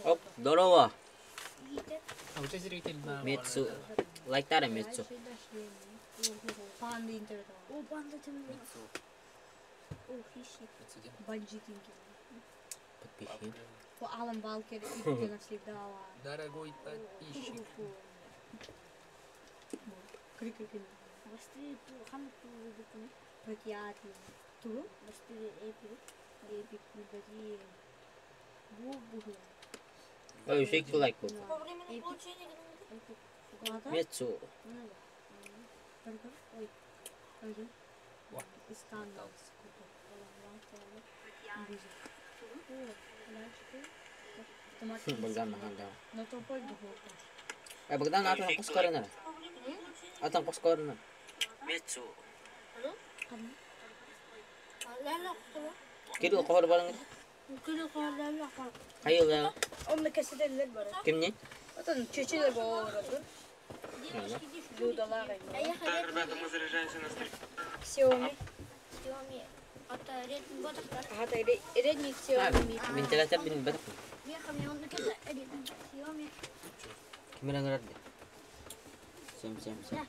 Оп, здорово. Митсу. Лайктара Митсу. Подписчик. Дорогой подписчик. Ой, шейк лайк был. Митсу. Богдан Махандау. Богдан, атан кускарына. Атан кускарына. Митсу. Кирилл кохор барың. Хайыл Кимне? Вентилятор бин бат. Кимер аңырарды? Сем сем сем.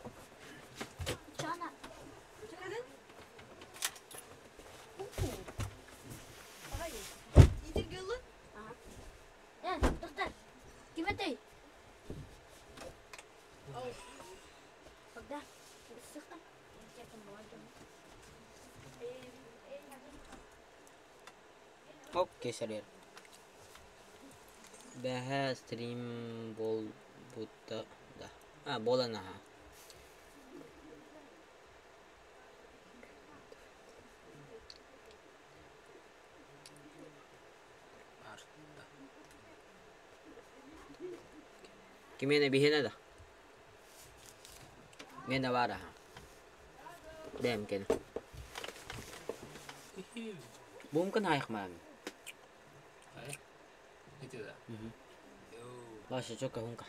Окей, сарер. Бэһэ стрим буолбута да. А, буолан аха. Кимиэнэ биһиэнэ да? Миэнэ баар аха. Бэйэм кэнэ. Бумкын хайхмаан. Ваша чока хунка.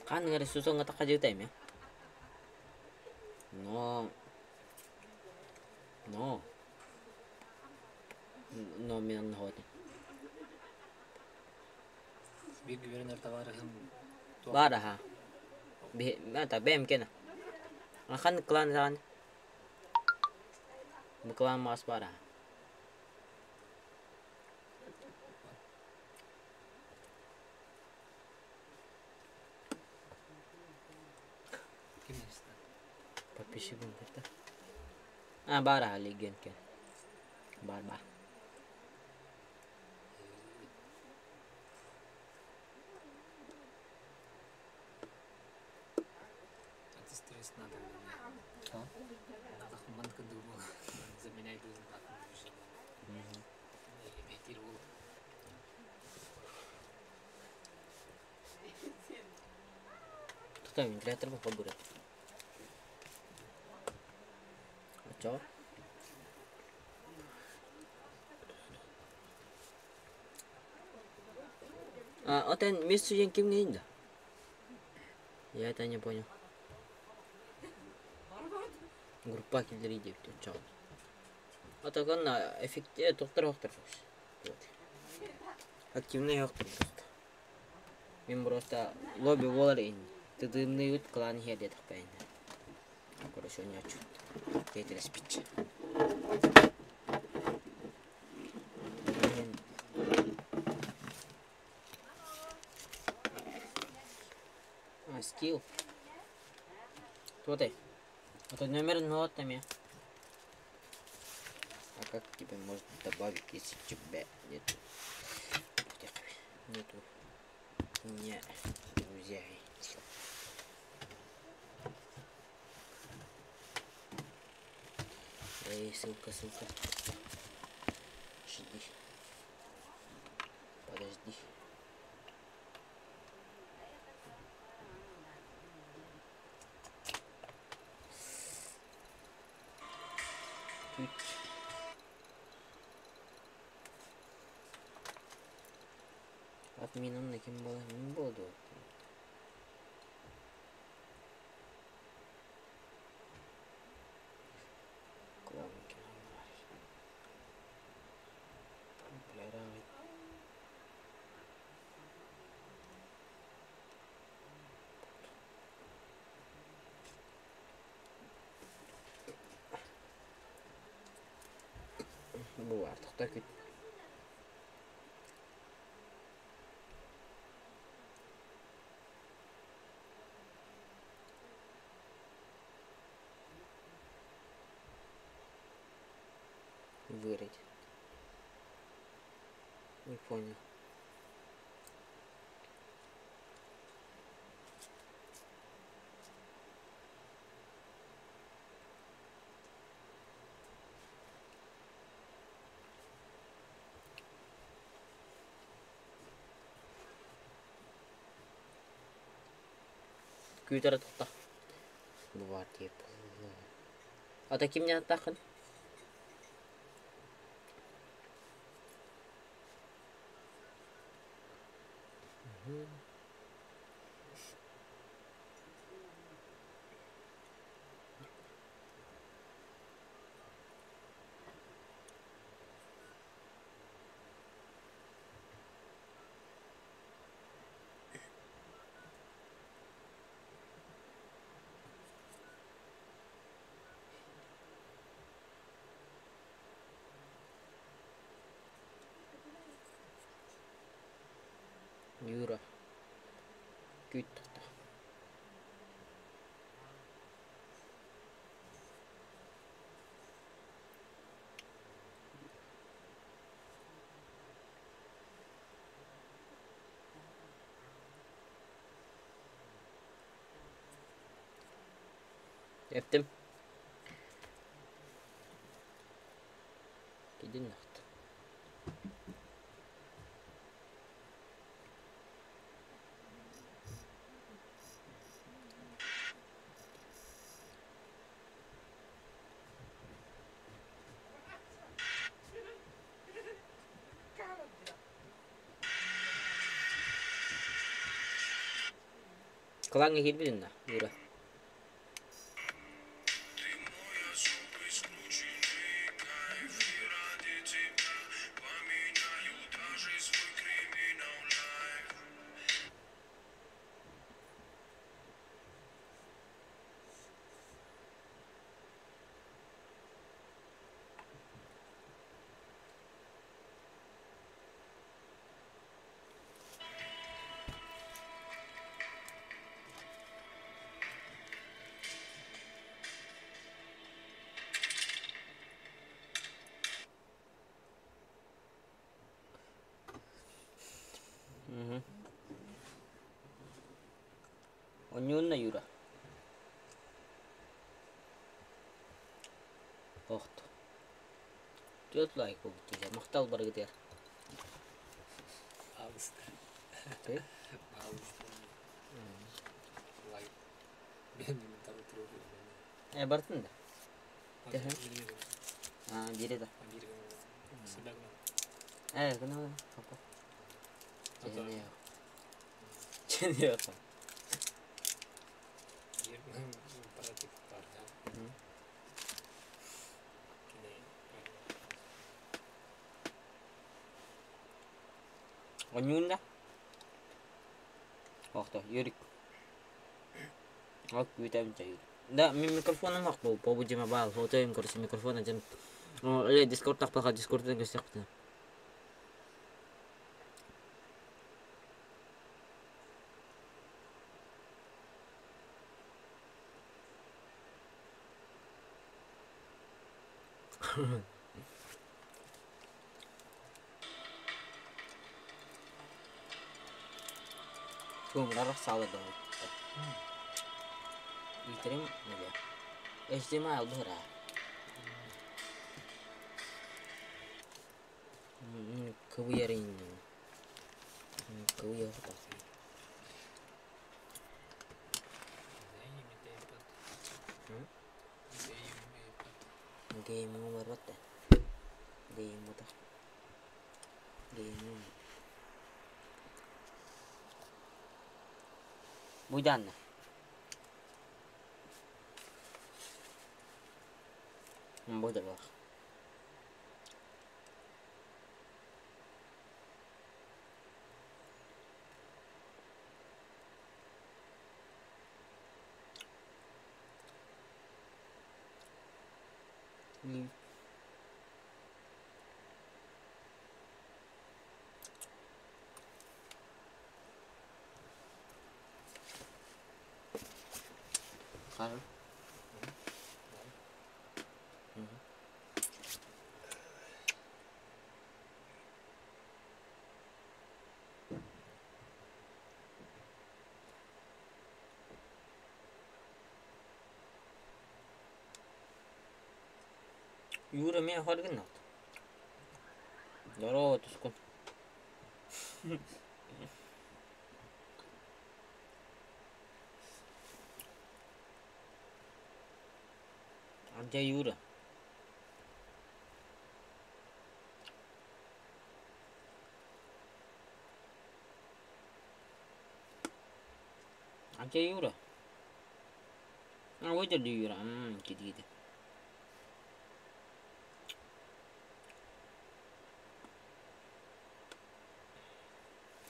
Хан ngare susong nga takajutay me. No. No. No мен нахот. Баар аха. Мата бэм кена. Ахан клан сан. Бу клан мас баар аха. Подписчик это. А, баар аха леген кен. Бар бар. Тута вентилятор бу побурат. Очо. А, отен миссу ким да? Я это не понял. Группа киллери деп чо. Атаган эффекте доктор доктор. Вот. Активный доктор просто. Мен просто лобби болар ин. Тыдымны үт клан хер дедик бәйн. Короче, не хочу. Тетрес пич. А, скилл. Кто ты? А то номер нотами. А как тебе можно добавить, если тебя нету? Нету. Не, друзей. Эй, ссылка, ссылка. Жди. Подожди. Тут. Админ онно ким буолар? Мин буолуо. Бу артықта күт. Вырыть. Не понял. Күүтэрэ тутта. Бу баар диэп. Ата ким не аттааххын? Юра. Күүт тутта. Эптим. Иди нахт. Клаҥҥа киирбитин да, Юра? Онньуунна Юра? Охто. Түөрт лайк буолбут Махтал барыгытыгар. Пожалуйста. Пожалуйста. Лайк. Э, бартын да? А, бире да. Э, гына хопа. Чene yok. Чene yok. Онньуун да? Охто, Юрик. Ок, күүтэбин чэ, Юрик. Да, мин микрофоным ах бу, побудима баал, фотоем, короче, микрофон один. Или Дискорд тахпаха, Дискордтан көстөхпүтүнэ. Туомурар саала да Иитерим неле. HDMI албыһыра. Кыбыйар иннин. Кыбыйар тахсан. Геймҥэ барбат да. Гейммутах. Геймҥэ. Буйдаанна. Буйдалах. Хара. Юра эмиэ хор гыннаҕыт. Здорово, Тускун. А где Юра? А где Юра? А выдали Юра. Киди-киди.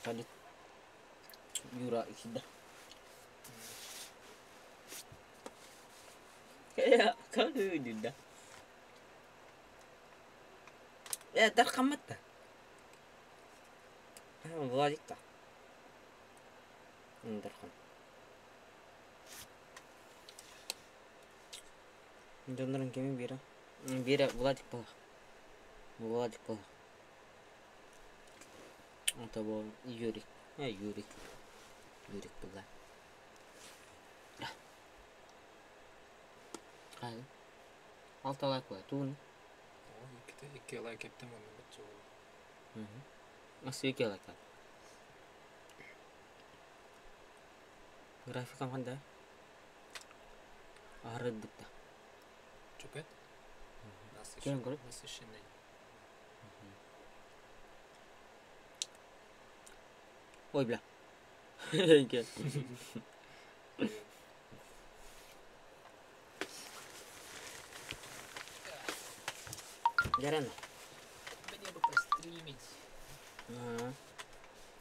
Хадит. Юра всегда. Как выйдет, да? Дархамматта. Владик-то. Дархан. Дьоннорун кими биэрэ? Биэрэ Владик буолар. Владик буолар. Это был Юрик. Юрик. Юрик была. Хайа. Алта лайк буолар. Тугун? Икки лайк эптим онно бачча Мас икки лайк. Графикам ханда? Арыдыкта. Чукет? Кем көрө? Насыщенный. Ой, бля. Ярена. Мне бы постримить. Ага.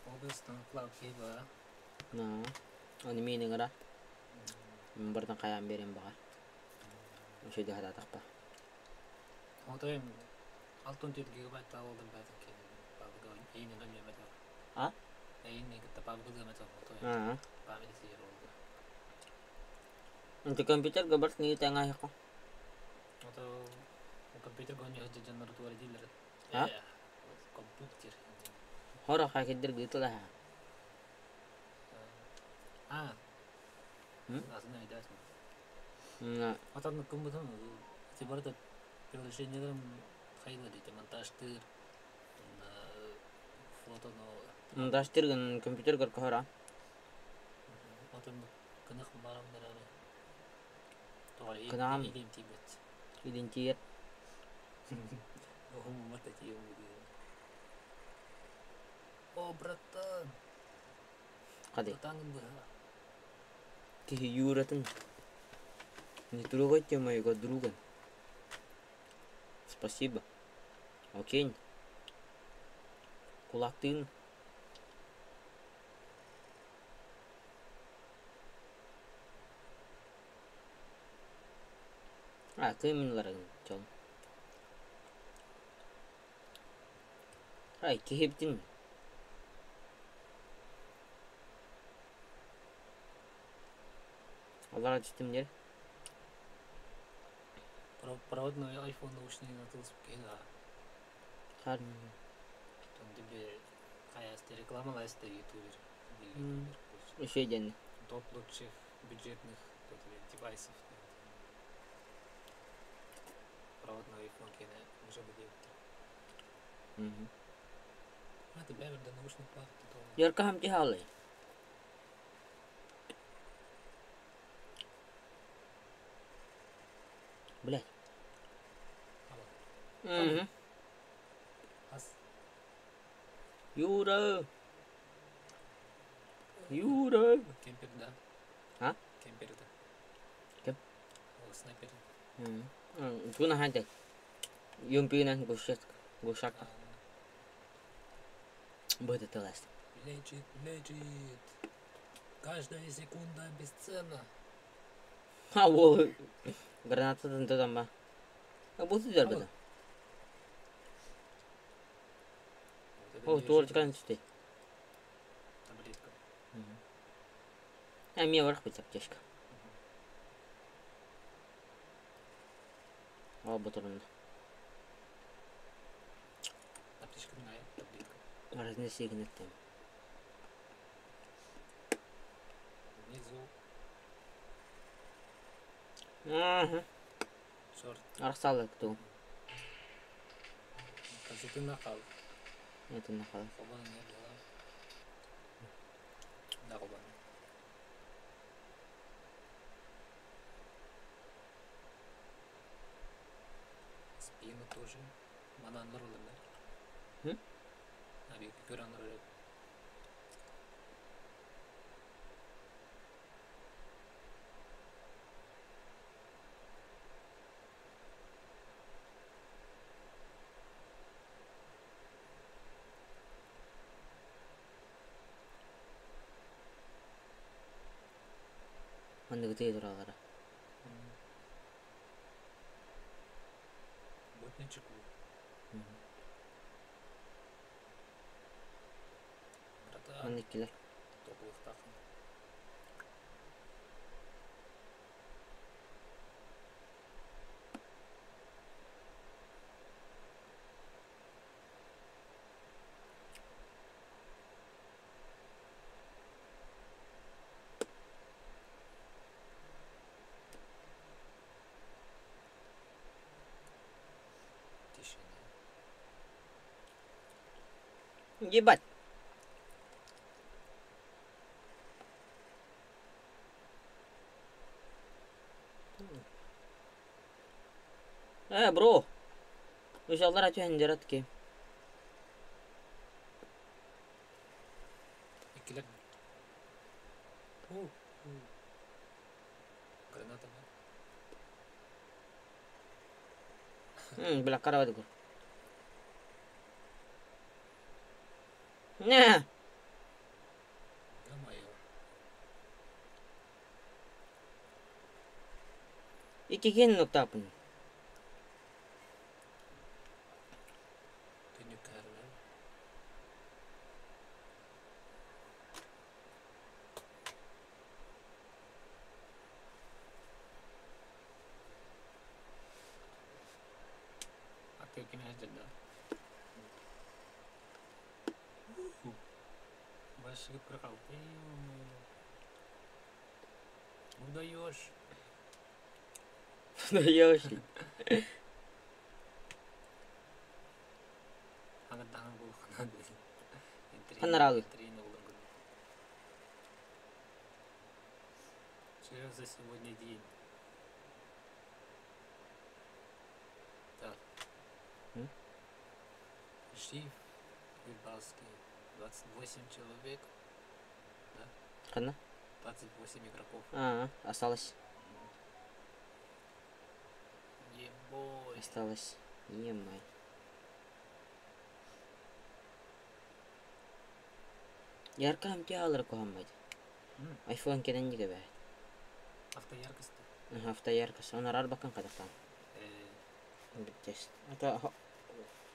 Областан Cloud Cable, На. Оны миин ыҥыра. Мин хайаан биэрэн баҕар. Үчүгэй хатаатахпа. Отойм 64 гигабайт алдым бәтин кени. Пабга эйин önemli metal. А? Эйин кытта пабга метал отой. Аа. Память сиер oldu. Инти компьютер габарс ни таңа хеко. Ото компьютер гони хаджа туар дилер. А? Компьютер. Хора хакиддер гытла. А. Aslında ödersin. На. Атан кымбытын ти барда приложениелерим хайла дейт монтажтыр фотону Монтажтыр компьютер гар хора. Отон кынах барамдар аны. Кынаам. Илим тибет. Идентиет. Охум мата тием О, братан. Кади. Братан быха. Кихи Юратын. Не трогайте моего друга. Спасибо. Окей. Кулактын. А, кымынларың чол. Ай, кихиптин. Аллара түстүм дер. Проводной iPhone наушники натылсып кега. Хар. Тон тебе каясты рекламаласты ютубер. Ютубер. Еще ден. Топ лучших бюджетных девайсов. Проводной iPhone кене уже будет. Угу. Это бэйбэр да наушник баар Ярка хамти хаалай. Блять. Угу. Юра! Юра! Кемпер, да. А? Кемпер, да. Кем? Ол снайпер. Туна хантек. Юмпинан гушак. Гушак. Будет ласт. Лечит, лечит. Каждая секунда бесценна. А ол гранатадан тутан ба. Бу сидер беда. О, туор чыкан түсті. Таблетка. А мне вверх быть аптечка. О, батурун. Аптечка на таблетка. Разнеси гнеттем. Внизу. Ага. Черт. Арсалык ту. Кажется, ты нахал. Это нахал. Хобана не было. Да, хобана. Спину тоже. Манан нұрлы М? Аби көрөн нұрлы. Манныгы тыйдыралара. Будь начеку. Братан, Манныккилер. топлых тахын. Тишина. Ебать. Бро. Uşaklar açıyor hencerat ki. Иккилер. У, у. Граната ма? Бля, карават гор. Не. Ё-моё. Икки нокта апын. Ты не карлер. А ты кем да? Ваши прохал. Ну даешь. Даешь. Аңырдаң бұл қанады. Паноралы. Что за сегодня день? Так. М? Жив Вильбаский. 28 человек. Да? Хана? 28 игроков. А, осталось. Ебой. Осталось. Емай. Яркам тиалыр кухаммад. Айфон кенен диге бе. Автояркость. Автояркость. Онар бакан кадактан. Биттес. Ата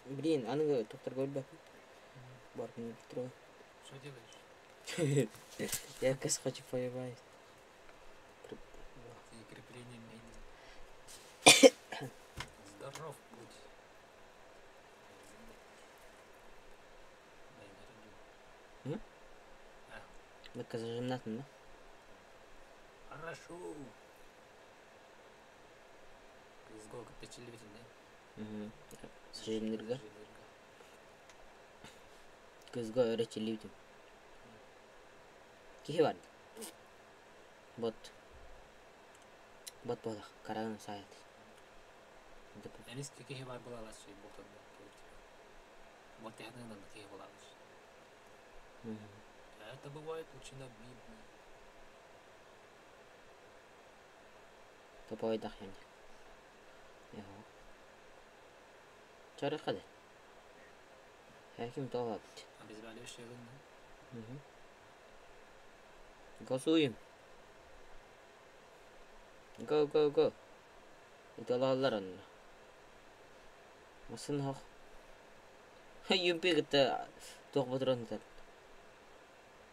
блин, аны доктор көрбө. Бар күн трое. Что делаешь? Яркость хочу поебать. И крепление мейн. Здоров будь. Дай наряду. М? А, Бакка зажимнатын да? Хорошо. Изголка печелевитель, да? Угу. Зажимнырга. Кызга өрөчүллүбүтүм. Киһи бар. Бот. Бот буолах, карагын саайат. Эмис киһи бар буолалар ботон. Вот tehden киһи буолалар. Это бывает очень обидно. Топойдах yani. Яһо. Чарыкады. Хаким тоғабыт. Обезболивающее да? Угу. Голосуем. Go, go, go. Ыталааллар онно. Масын хох. Юмпи кытта туох ботурон тар.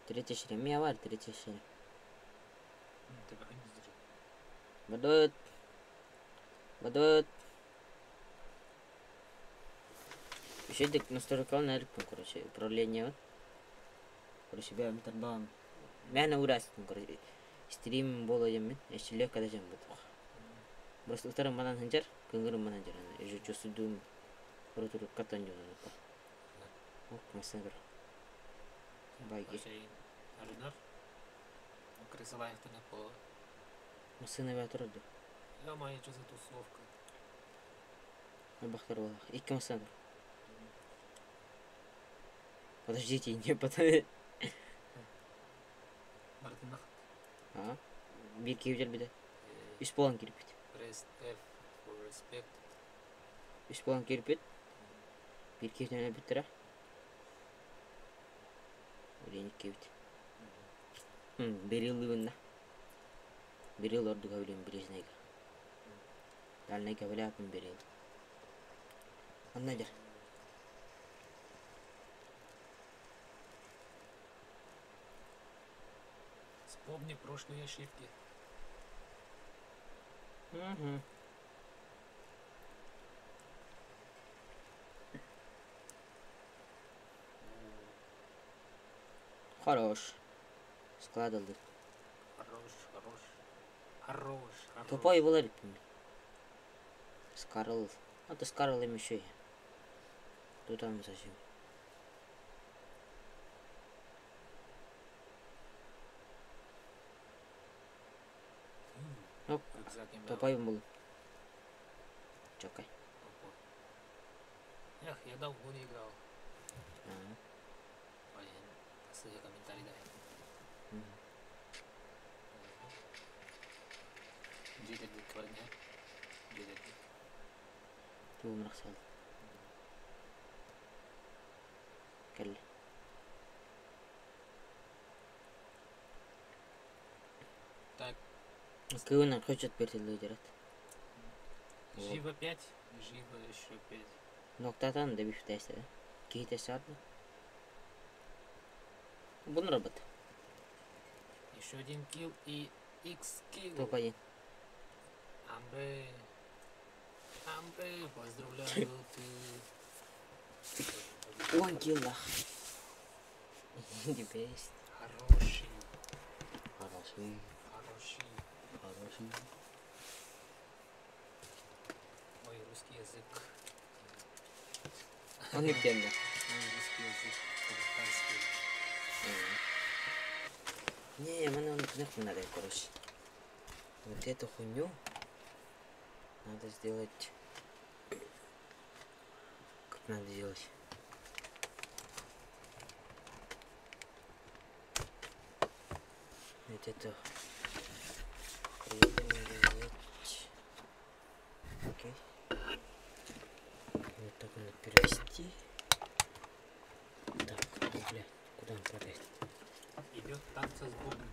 Третья шире. Мия бар третья шире. Бадот. Бадот. Еще настройкал на короче, управление. Короче, бэм тарбаан. Мээнэ уурастым, короче, стрим буола диэммин, эчиллиэххэ да дьон буолуох. Просто утарым манан сылдьар, кыҥырым манан дьаран, уже чувствуем урут-уруккаттан дьонунукка. Ок, массыына турар. Байги. Арынар. Крысалаевтан по. Массыына баа турар дуо? Ё-моё, что за тусовка? Ырбахтар буоллах. Икки массыына турар. Подождите, не потом. Бардынах. А? Биир киһи кэлбитэ. Үс буолан киирбит. Press F for respect. Үс буолан киирбит. Биир киһитин өлбүттэрэ. Билигин иккибит. Бериллыбынна. Берил ордуга билим ближнейга. Дальнейга билээппин берил. Онно дьэр. Вспомни прошлые ошибки. Угу. Хорош. Складывал. Хорош, хорош. Хорош, хорош. Тупой буолар эбиппин. Скарл. А то Скарл им еще и. Тут там зачем? Оп. Рюкзак имел. Тупой был. Чокай. Опа. Эх, я давно не играл. Ага. Блин, судя комментарий дай. Мгм. Дьиэтэрдик кварня. Дьиэтэрдик. Тугун рахсал. Кэллэ. Так, Кыынан хочет бертилдерет. живо 5, живо еще 5. Ноктатан да бифтәсә. Киһитәсә атны. Бун робот. Еще один килл и X килл. Топ один. Амбре. Амбре, поздравляю, ты. Он киллах. The best. Хороший, Хороший. хороший. Хороший. Мой русский язык. Он не темно. Мой русский язык. Казахстанский. Не, мне он нахуй надо, короче. Вот эту хуйню надо сделать. Как надо сделать? Вот это хуйню надо сделать. Окей. Вот так надо перевести. Так, ой, блядь, куда он падает? Идет танцы с бубном.